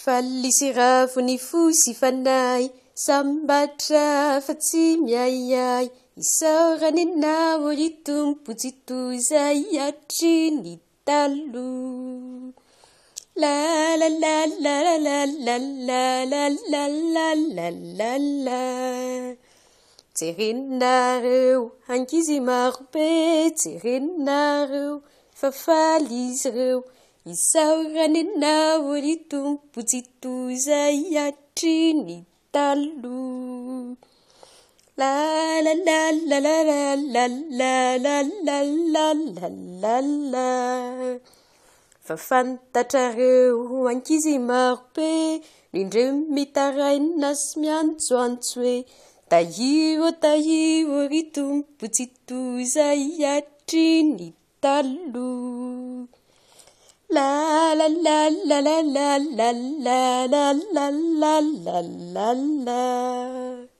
Faly sy ravo ny fo sy fanahy, sambatra fa tsy miahiahy. Isaorana Ianao ry Tompo Tsitoha izay hatry ny taloha. La la la la la la la la la la la la la. Jerenareo ankizy marobe, jerenareo fa faly izy ireo. Isaorana Ianao ry Tompo Tsitoha izay hatry ny taloha. La la la la la la la la la la la la la. Fa fantatrareo ankizy marobe no indreo mitaraina sy miantsoantso hoe: Tahio ô, tahio ry Tompo Tsitoha izay hatry ny taloha. La la la la la la la la la la la la la la.